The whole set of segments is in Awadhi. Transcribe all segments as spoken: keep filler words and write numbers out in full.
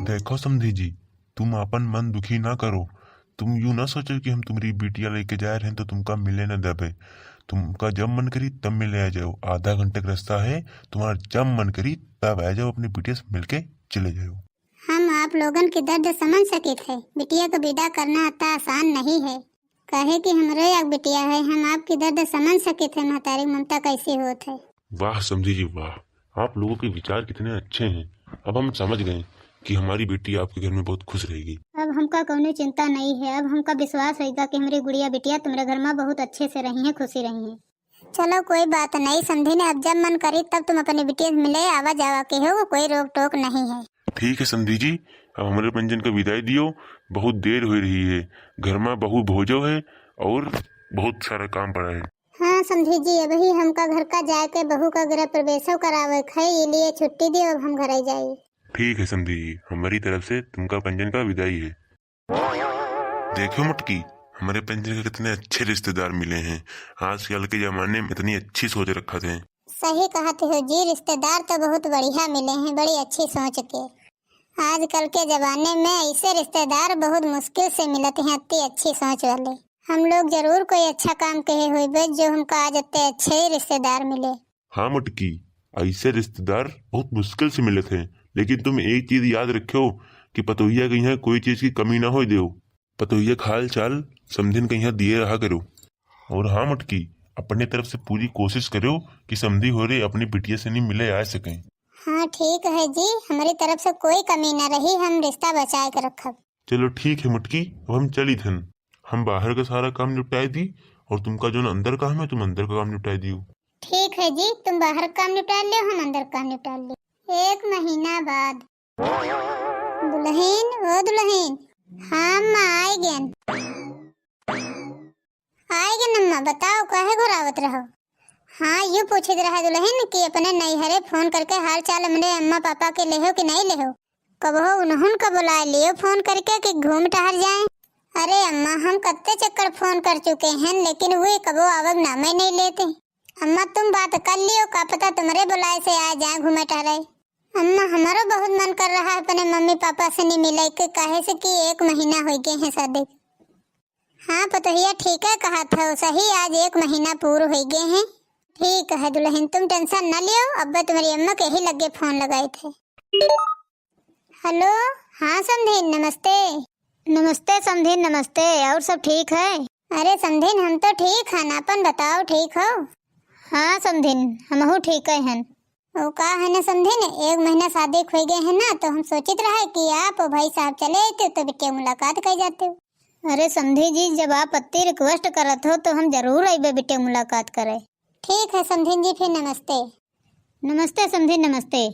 देखो समधी जी, तुम आपन मन दुखी ना करो। तुम यूं ना सोचो कि हम तुम्हरी बिटिया लेके जाए रहे तो तुमका मिले ना देबे। तुमका जब मन करी तब मिले आ जाओ। आधा घंटे का रास्ता है, तुम्हारा जब मन करी तब आ जाओ, अपनी बिटिया से मिलके चले जाओ। हम आप लोगन के दर्द समझ सकित है। बिटिया को विदा करना इतना आसान नहीं है। काहे कि हमरे एक बिटिया है, हम आपकी दर्द समझ सकित है, महतारी ममता कैसी होत है। वाह समधी जी वाह, आप लोगों के विचार कितने अच्छे हैं। अब हम समझ गए कि हमारी बेटी आपके घर में बहुत खुश रहेगी। अब हमका कौनो चिंता नहीं है। अब हमका विश्वास होइगा कि हमरी गुड़िया बिटिया तुम्हरे घर में बहुत अच्छे से रही हैं, खुशी रही हैं। चलो कोई बात नहीं समधिन, अब जब मन करी तब तुम अपनी बिटिया से मिले आवा जावा के हो, कोई रोक टोक नहीं है। ठीक है समधी जी, अब हमरे पंजन का विदाई दियो, बहुत देर हो रही है, घर में बहू भोजो है और बहुत सारा काम पड़ा है। हाँ समधी जी, अबही हमका घर का जाए के बहू का गृह प्रवेशो करावे के है, ये लिए छुट्टी दियो, अब हम घरे जाई। ठीक है समधी जी, हमारी तरफ से तुमका पंजन का विदाई है। देखो मुटकी, हमारे पंजन के कितने अच्छे रिश्तेदार मिले हैं। आजकल के जमाने में इतनी अच्छी सोच रखत हैं। सही कहत हो जी, रिश्तेदार तो बहुत बढ़िया मिले हैं, बड़ी अच्छी सोच के। आजकल के जमाने में ऐसे रिश्तेदार बहुत मुश्किल से मिलत हैं, इतनी अच्छी सोच वाले। हम लोग जरूर कोई अच्छा काम कहे होइबे जो हमका आज इतने अच्छे ही रिश्तेदार मिले। हाँ मुटकी, ऐसे रिश्तेदार बहुत मुश्किल से मिलत हैं, लेकिन तुम एक चीज याद रखो कि पतोहिया के यहाँ कोई चीज की कमी ना होए देओ। पतोहिया का हाल चाल समधिन के यहाँ दिए रहा करो। और हाँ मुटकी, अपने तरफ से पूरी कोशिश करो कि समधी होरे अपनी बिटिया से नहीं मिले आ सकें। हाँ ठीक है जी, हमारी तरफ से कोई कमी ना रही, हम रिश्ता बचाए के रखब। चलो ठीक है मुटकी, अब हम चलित हन। हम बाहर का सारा काम निपटाए दी और तुमका जौन अंदर काम है, तुम अंदर का काम निपटाए दियो। ठीक है जी, तुम बाहर का काम निपटा लियो, हम अंदर का काम निपटा लियो। एक महीना बाद। दुलहिन, ओ दुलहिन। हाँ अम्मा, आइ गेन। आइ गेन अम्मा, बताओ काहे घुरावत रहो? हाँ, यूं पूछित रहा दुलहिन कि अपने नैहरे फोन करके हाल चाल हमरे अम्मा पापा के लेहो कि नहीं लेहो? कबहो उन्हुन का बुलाए लियो फोन करके कि घूम टहर जाए। अरे अम्मा, हम कत्ते चक्कर फोन कर चुके हैं, लेकिन वे कबो आवक नामे नहीं लेते। अम्मा, तुम बात कर लियो, का पता तुम्हरे बुलाए से आ जाए घूमे टहरे। अम्मा, हमारो बहुत मन कर रहा है अपने मम्मी पापा से नहीं मिले के, काहे से कि एक महीना हो गए हैं शादी। हाँ पतोहिया, ठीक है कहा था, सही आज एक महीना पूर हो गए हैं। ठीक है दुलहिन, तुम tension न लियो, अब्बे तुम्हरी अम्मा के ही लगे फोन लगाए थे। हेलो, हाँ समधिन, नमस्ते। नमस्ते समधिन, नमस्ते। और सब ठीक है? अरे समधिन, हम तो ठीक हन, अपन बताओ, ठीक हो? हाँ समधिन, हमहू ठीक है हन। वो का है ना समधिन, एक महीना शादी के हो गए है ना, तो हम सोचित रहे कि आप और भाई साहब चले आते तो बिटिया मुलाकात कर जाते। अरे समधी जी, जब आप अत्ती request करत हो तो हम जरूर अइबे बिटिया मुलाकात करे। ठीक है समधिन जी, फिर नमस्ते। नमस्ते समधी, नमस्ते।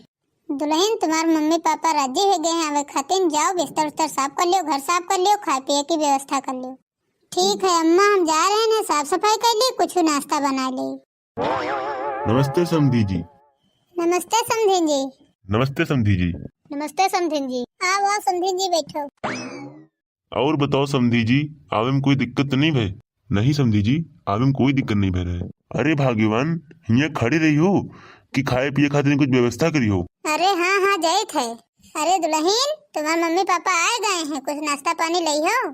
दुलहिन, तुम्हार मम्मी पापा राजी हो गए हैं आवे खातिर। जाओ, बिस्तर उस्तर साफ कर लियो, घर साफ कर लियो, खाए पिए की व्यवस्था कर लियो। ठीक है अम्मा, हम जा रहे हैं ना, साफ सफाई कर ली, कुछ नाश्ता बना ली। नमस्ते समधी जी। नमस्ते समधी जी। नमस्ते समधी जी। नमस्ते समधी जी। आओ, आओ समधी जी, बैठो। और बताओ समधी जी, आवे में कोई दिक्कत तो नहीं भय? नहीं समधी जी, आवे में कोई दिक्कत नहीं भय रहे। अरे भाग्यवान, हियाँ खड़ी रही हो कि खाए पिए खातिर कुछ व्यवस्था करी हो? अरे हाँ, हाँ, जाइत है। अरे दुलहिन, तुम्हार मम्मी पापा आए गए हैं, कुछ नाश्ता पानी लई हो?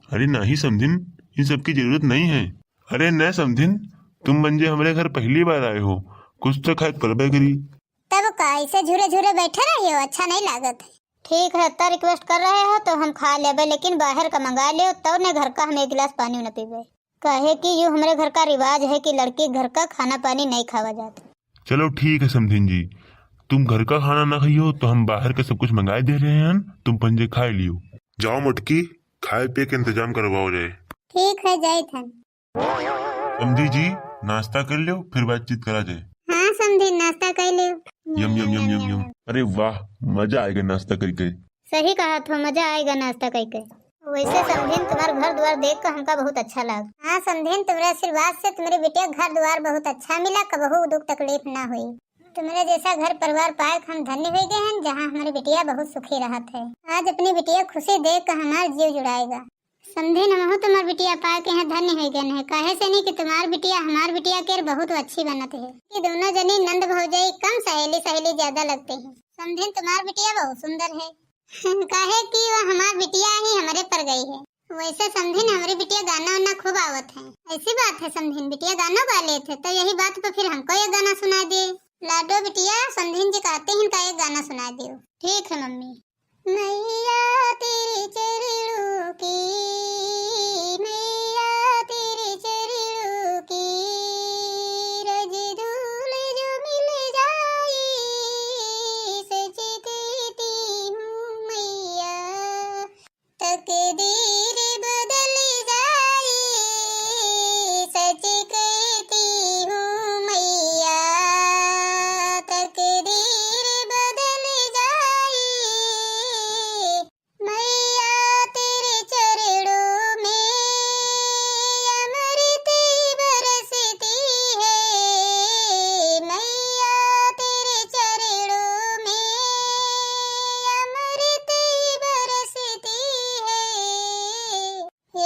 अरे नहीं समधिन, इन सब की जरूरत नहीं है। अरे न समधिन, तुम मंजे हमरे घर पहली बार आए हो, कुछ तो खाए के परबे करी। तब का ऐसे झूरे झूरे बैठे रही हो, अच्छा नहीं लागत है। ठीक है, इतना request कर रहे हो तो हम खा लेबे, लेकिन बाहर का मंगा लियो, तब ने घर का हम एक गिलास पानी न पीबे। काहे कि यू हमरे घर का रिवाज है कि लड़की घर का खाना पानी नहीं खावा जात। चलो ठीक है समधिन जी, तुम घर का खाना ना खाइयो तो हम बाहर का सब कुछ मंगाए दे रहे हैं, तुम पंजे खाए लियो। जाओ मोटकी, खाए पिए के इंतजाम करवाओ जाए। ठीक है, जाइत हन। समधी जी, नाश्ता कर लियो, फिर बातचीत करा जाए। हाँ समधी, नाश्ता कर लियो। यम, यम, यम, यम, यम। अरे वाह, मजा आएगा नाश्ता करके। सही कहा थो, मजा आएगा नाश्ता करके। वैसे समधिन, तुम्हार घर द्वार देख के हमका बहुत अच्छा लगा। हाँ समधिन, तुम्हारे आशीर्वाद से तुम्हारे बिटिया घर द्वार बहुत अच्छा मिला, कबहू दुख तकलीफ ना हुई। तुम्हारे जैसा घर परिवार पाए के हम धन्य हो गए हैं, जहाँ हमारी बिटिया बहुत सुखी रहत है। आज अपनी बिटिया खुशी देख के हमारा जीव जुड़ाएगा। समधिन, हमहू तुम्हार बिटिया पाए के यहाँ धन्य हो गए हैं, काहे से नहीं कि तुम्हार बिटिया हमार बिटिया के बहुत अच्छी बनत है। ये दोनों जनी नंद भौजाई कम सहेली सहेली ज्यादा लगते हैं। समधिन, तुम्हार बिटिया बहुत सुंदर है। काहे कि वो हमार बिटिया ही हमरे पर गई है। वैसे समधिन, हमरी बिटिया गाना वाना खूब आवत है। ऐसी बात है समधिन, बिटिया गानो गा लेत है, तो यही बात पर फिर हमको ये गाना सुना दे। लाडो बिटिया, समधिन जी कहते हैं इनका एक गाना सुना दियो। ठीक है मम्मी। मैया तेरे चरणों की, मैया तेरे चरणों की, रज धूल जो मिल जाए, सच कहती हूँ मैया, तकदीर बदल जाए, सच कहती हूँ मैया, तकदीर बदल जाए। मैया तेरे चरणों में अमृत बरसती है, मैया तेरे चरणों में अमृत बरसती है।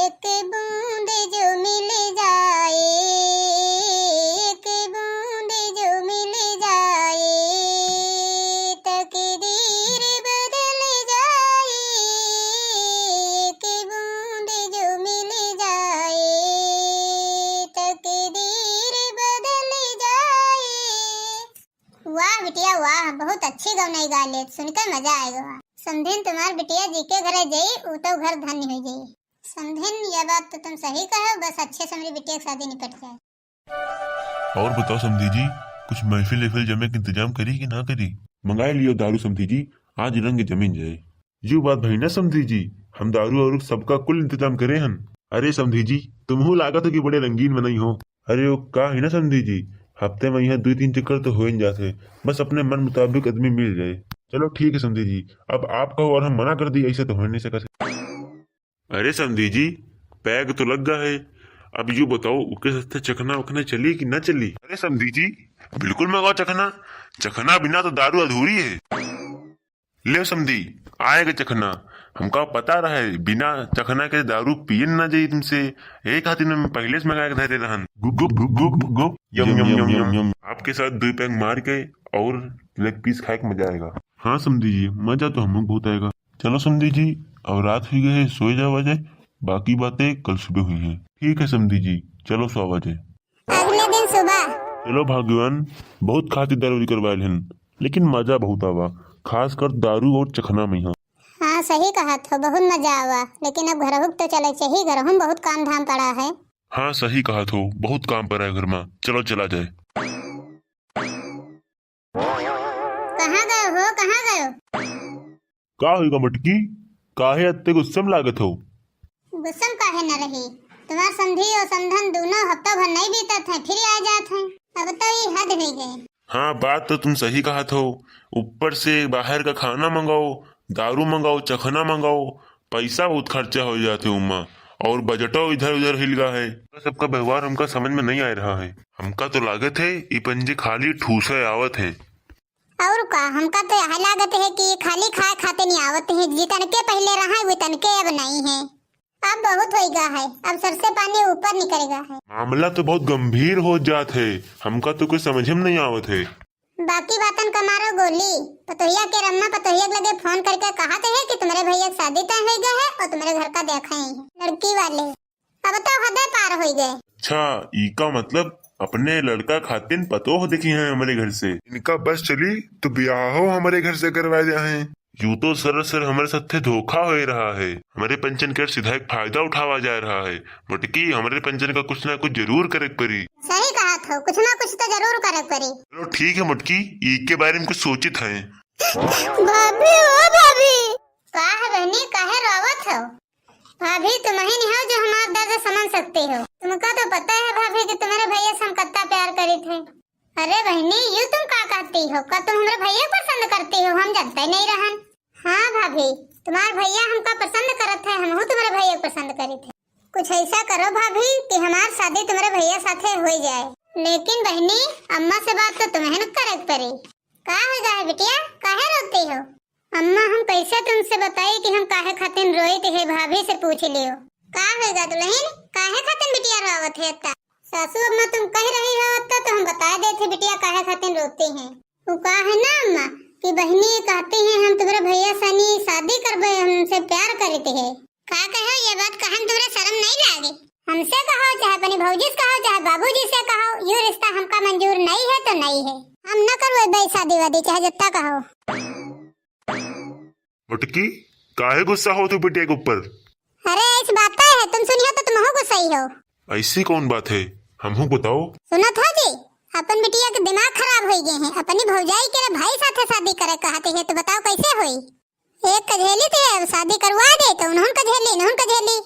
एक बूंद जो मिल जाए, एक बूंद जो मिल जाए, तकदीर बदल जाए। एक बूंद जो मिल जाए, तकदीर बदल जाए। वाह बिटिया वाह, बहुत अच्छी गवनई गा लेत, सुनकर मजा आएगा। समधिन, तुम्हार बिटिया जी के घरे जाई, उ तो घर धन्य हो जाई। समधिन, यह बात तो तुम सही कहो, बस अच्छे से हमरी बिटिया की शादी निपट जाए। और बताओ समधी जी, कुछ महफिल वहफिल जमे के इंतजाम करी कि ना करी? मंगाए लियो दारू समधी जी, आज रंग जमीन जाए। यो बात भई ना समधी जी, हम दारू और सबका कुल इंतजाम करे हन। अरे समधी जी, तुमहू लागत हो कि बड़े रंगीन मनई हो। अरे वो का है ना समधी जी, हफ्ते में यहाँ दुई तीन चक्कर तो हो ही जात है, बस अपने मन मुताबिक आदमी मिल जाए। चलो ठीक है समधी जी, अब आप कहो और हम मना कर दी, ऐसे तो हो नहीं सकत है। अरे समधी जी, पैग तो लग गा है, अब यू बताओ, ओके साथे चखना वखना चली कि ना चली? अरे समधी जी, बिल्कुल मंगाओ चखना, चखना बिना तो दारू अधूरी है। ले समधी, आएगा चखना, हमका पता रहे, बिना चखना के दारू पियन ना जाई तुमसे, यही खातिर मैं पहले से मंगा के धरे रहन। गुप, गुप, गुप, गुप, गुप। यम, यम, यम, यम, यम। यम। आपके साथ दुई पैग मार के और लेग पीस खाए के मजा आएगा। हाँ समधी जी, मजा तो हमको बहुत आएगा। चलो समधी जी, अब रात हुई गए है, सोए जावा जाए, बाकी बातें कल सुबह हुई हैं। ठीक है समधी जी, चलो सोवा जाए। अगले दिन सुबह। चलो भाग्यवान, बहुत खातिर दारू करवायल हन, लेकिन मजा बहुत आवा, खासकर दारू और चखना में। हाँ सही कहत हो, बहुत मजा आवा, लेकिन अब घरहू के तो चले चाहिए, घरहू में बहुत काम धाम पड़ा है। हाँ सही कहत हो, बहुत काम पड़ा है घर में, चलो चला जाए। कहाँ गयो हो, कहाँ गयो? का होइगा मटकी, काहे अत्ते गुस्सा में लागत हो? गुस्सा में काहे न रही, तुम्हार समधी और समधन दोनों हफ्ता भर नहीं बीतत हैं, फिर आ जात हैं। अब तो ये हद हुई गई। हाँ, बात तो तुम सही कहत हो। ऊपर से बाहर का खाना मंगाओ, दारू मंगाओ, चखना मंगाओ, पैसा बहुत खर्चा हो जात है उमा, और बजटो इधर उधर हिल गा है। सबका व्यवहार हमका समझ में नहीं आ रहा है। हमका तो लागत है, ई पंजे खाली ठूसे आवत हैं। और का, हमका तो यह लागत है कि खाली खाए खाते नहीं आवत हैं, जितन के पहले रहा है, वो तन के अब नहीं है। अब बहुत होइगा है, अब सर से पानी ऊपर निकलेगा है। मामला तो बहुत गंभीर हो जात है, हमका तो कुछ समझ में नहीं आवत है। बाकी बातन का मारो गोली। पतोहिया के रम्मा पतोहिया के लगे फोन करके कहत है कि तुम्हारे भैया की शादी तय होइगा है और तुम्हारे घर का देखा ही है लड़की वाले। अब तो हदे पार होई गए। अच्छा, ई का मतलब अपने लड़का खातिन पतोह देखी हैं हमरे घर से। इनका बस चली तो ब्याह हो हमरे घर से करवा दे हैं। यूं तो सरासर हमरे साथे धोखा हो रहा है। हमरे पंचन के सीधा एक फायदा उठावा जा रहा है। मोटकी, हमरे पंचन का कुछ ना कुछ जरूर करे के पड़ी। सही कहत हो, कुछ ना कुछ तो जरूर करे के पड़ी। चलो ठीक है मोटकी, ई के बारे में कुछ सोचित हैं। भाभी, ओ भाभी। का है बहनी, काहे रोवत हो? भाभी, तुम ही नहीं हो जो हमार दर्द समझ सकती हो। तुमका तो पता है भाभी कि तुम्हारे भैया से हम कत्ता प्यार करी थे। अरे बहनी, यू तुम का कहती हो? का तुम हमरे भैया को पसंद करती हो? हम जानते ही नहीं रहन। हाँ भाभी, तुम्हार भैया हमका पसंद करत है, हमहू तुम्हारे भैया को पसंद करी थे। कुछ ऐसा करो भाभी कि हमार शादी तुम्हारे भैया साथे हो जाए। लेकिन बहनी, अम्मा से बात तो तुम्हें न करे के पड़ी। का हो गया है बिटिया, काहे रोती हो? अम्मा, हम कैसे तुमसे बताई कि हम काहे खातिर रोइत है, भाभी से पूछ लियो। का होइगा दुल्हन, काहे खातिर बिटिया रोवत है अत्ता? सासू अम्मा, तुम कह रही हो अत्ता, तो हम बता देते बिटिया काहे खातिर रोती हैं। वो का है ना अम्मा, कि बहिनी कहती है, "हम तुम्हरे भैया सनी शादी करबे, हमसे प्यार करते हैं।" का कहो, ये बात कहन तुम्हरे शर्म नहीं लागे? हमसे कहो, चाहे अपनी भौजी से कहो, चाहे बाबूजी से कहो, यो रिश्ता हमका मंजूर नहीं है तो नहीं है। हम न करबे भाई शादी वादी, चाहे जितना कहो। मोटकी, काहे गुस्सा हो तू बिटिया के ऊपर? अरे, ऐसी बात है, तुम सुनियो तो तुमहू गुस्साई हो। ऐसी कौन बात है, हमहू बताओ। सुनत हो जी, अपन बिटिया के दिमाग खराब हो गए हैं, अपनी भौजाई के भाई साथे शादी करे कहते हैं, तो बताओ कैसे होई? एक कझेली थे, अब शादी करवा दे तो उन्होंने कझेली, इन्होंने कझेली।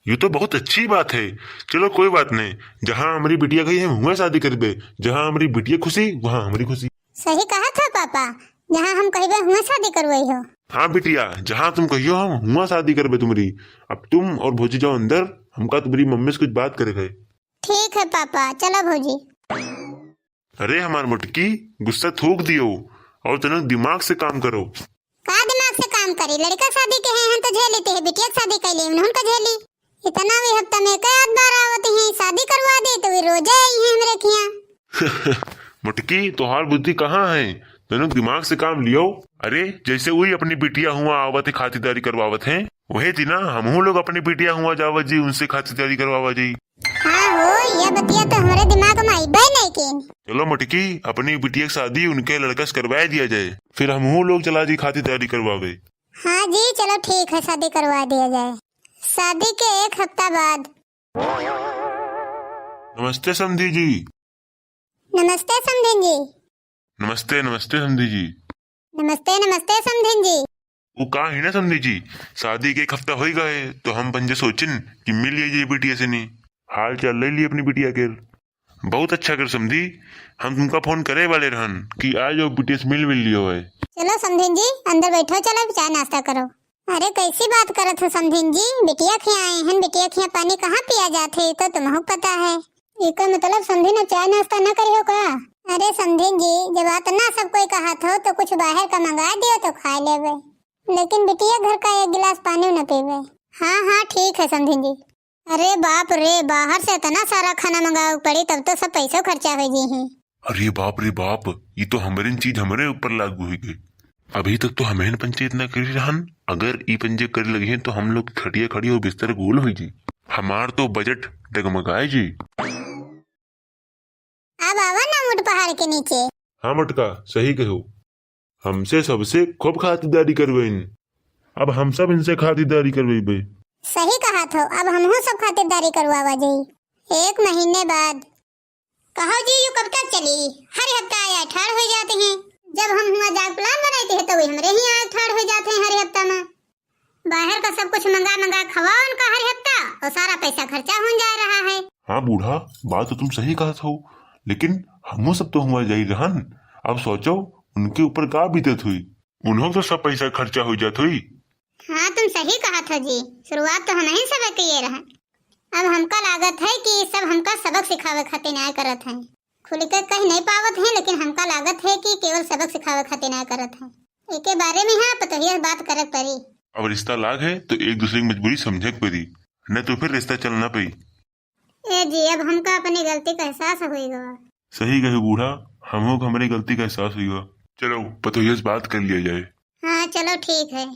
ये तो बहुत अच्छी बात है। चलो कोई बात नहीं, जहाँ हमारी बिटिया कही हम हुआ शादी करबे, जहाँ हमारी बिटिया खुशी वहाँ हमारी खुशी। सही कहा था पापा, जहाँ हम कहबे हुआ शादी करवाई हो। हाँ बिटिया, जहाँ तुम कहियो हम हुआ शादी करबे तुम्हारी। अब तुम और भौजी जाओ अंदर, हमका तुम्हारी मम्मी से कुछ बात करे है। ठीक है पापा, चलो भौजी। अरे हमार मोटकी, गुस्सा थूक दियो और तनिक दिमाग से काम करो। का दिमाग से काम करी? लड़का शादी के हैं, हम तो झेली, ते बिटिया के शादी कैली, उन्होंने का झेली। इतना भी हफ्ता में एक आध बार आवत हैं, शादी करवा दे तो वे रोजे आई हैं हमरे खिया। मोटकी, तोहार बुद्धि कहाँ है? तनिक दिमाग से काम लियो। अरे, जैसे वही अपनी बिटिया हुआ आवत है, खातिरदारी करवावत हैं, वही दिना हमहू लोग अपनी बिटिया हुआ जावा जी, उनसे खातिरदारी करवावा जी। हाँ हो, ये बतिया तो हमरे दिमाग में आइबे नहीं कीन। चलो मटकी, अपनी बिटिया की शादी उनके लड़का से करवा दिया जाए, फिर हमहू लोग चला जी खातिरदारी करवावे। हाँ जी, चलो ठीक है, शादी करवा दिया जाए। शादी के एक हफ्ता बाद। नमस्ते समधी जी। नमस्ते समधिन जी। नमस्ते, नमस्ते समधी जी। नमस्ते, नमस्ते समधिन जी। वो का है ना समधी जी, शादी के एक हफ्ता होई गए, तो हम पंजे सोचिन कि मिल जाई बिटिया से नी। हाल चाल ले ली अपनी बिटिया के। बहुत अच्छा कर समधी, हम तुमका फोन करे वाले रहन कि आ जाओ बिटिया से मिल मिल लियो है। चलो समधिन जी, अंदर बैठो, चलो चाय नाश्ता करो। अरे कैसी बात करत हो समधिन जी, बिटिया खिया आए हैं, बिटिया खिया पानी कहाँ पिया जात है, तो तुमहू पता है। एकर मतलब समधिन अब चाय नाश्ता ना करियो का? अरे समधिन जी, जब अतना सब कोई कहत हो तो कुछ बाहर का मंगा दियो तो खा लेबे, लेकिन बिटिया घर का एक गिलास पानी न पीबे। हाँ हाँ ठीक है समधिन जी। अरे बाप रे, बाहर से इतना सारा खाना मंगावे के पड़ी, तब तो सब पैसो खर्चा हो जी हैं। अरे बाप रे बाप, ये तो हमरे चीज हमरे ऊपर लागू हो गई। अभी तक तो हमहन पंचे इतना करी रहन, अगर ई पंचे करे लगी हैं तो हम लोग खटिया खड़ी और बिस्तर गोल हो जी। हमार तो बजट डगमगाए जी। अब आवा ना ऊँट पहाड़ के नीचे। हाँ मटका, सही कहो, हमसे सबसे खूब खातिरदारी करवाइन, अब हम सब इनसे खातिरदारी करवाइबे। सही कहा थो, अब हमहू सब खातिरदारी करवावा जाई। एक महीने बाद। कहो जी, यू कब तक चली? हर हफ्ता आया ठाड़ हो जाते हैं। जब हम हुआ जाग plan बनाते हैं तो वे हमरे ही आया ठाड़ हो जाते हैं हर हफ्ता में। बाहर का सब कुछ मंगा मंगा खवाओ उनका हर हफ्ता और सारा पैसा खर्चा हो जा रहा है। हाँ बूढ़ा, बात तो तुम सही कहत हो, लेकिन हमहू सब तो हुआ जाई रहन। अब सोचो उनके ऊपर का बीतत हुई, उन्हों तो सब पैसा खर्चा हो जात हुई। हाँ तुम सही कहत हो जी, शुरुआत तो हमही सब किए रहन। अब हमका लागत है कि सब हमका सबक सिखावे खातिर आए करत हैं। खुल के कह नहीं पावत हैं, लेकिन हमका लागत है कि केवल सबक सिखावे खातिर आए करत हैं। एके बारे में हाँ पतोहिया से बात करे के पड़ी। अब रिश्ता लाग है तो एक दूसरे की मजबूरी समझे के पड़ी, न तो फिर रिश्ता चल ना पाई। ए जी, अब हमका अपनी गलती का एहसास हुई गवा। सही कहे बूढ़ा, हमहू को हमरी गलती का एहसास हुई गवा। चलो पतोहिया से बात कर लिया जाए। हाँ चलो ठीक है।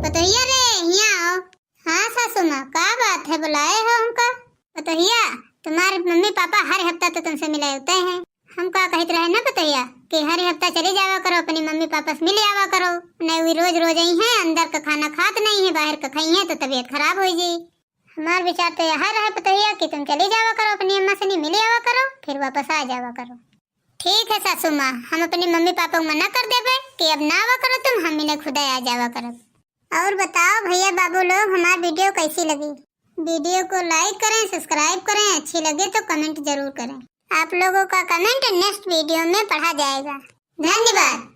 पतोहिया रे, हियाँ आओ। हाँ सासू माँ, का बात है, बुलाए हो हमका? पतोहिया, तुम्हारे मम्मी पापा हर हफ्ता तो तुमसे मिले होते हैं। हम का कहत रहे ना पतोहिया कि हर हफ्ता चली जावा करो, अपनी मम्मी पापा से मिल आवा करो। नहीं, वे रोज रोज आई हैं, अंदर का खाना खात नहीं है, बाहर का खाई हैं तो तबीयत खराब हो जाई। हमार विचार तो यह रहे पतोहिया कि तुम चली जावा करो, अपनी अम्मा से नहीं मिल आवा करो, फिर वापस आ जावा करो। ठीक है सासू माँ, हम अपने मम्मी पापा को मना कर देबे कि अब ना आवा करो तुम, हम इन्हें खुदा आ जावा करब। और बताओ भैया बाबू लोग, हमार video कैसी लगी? Video को like करें, subscribe करें, अच्छी लगे तो comment जरूर करें। आप लोगों का comment next video में पढ़ा जाएगा। धन्यवाद।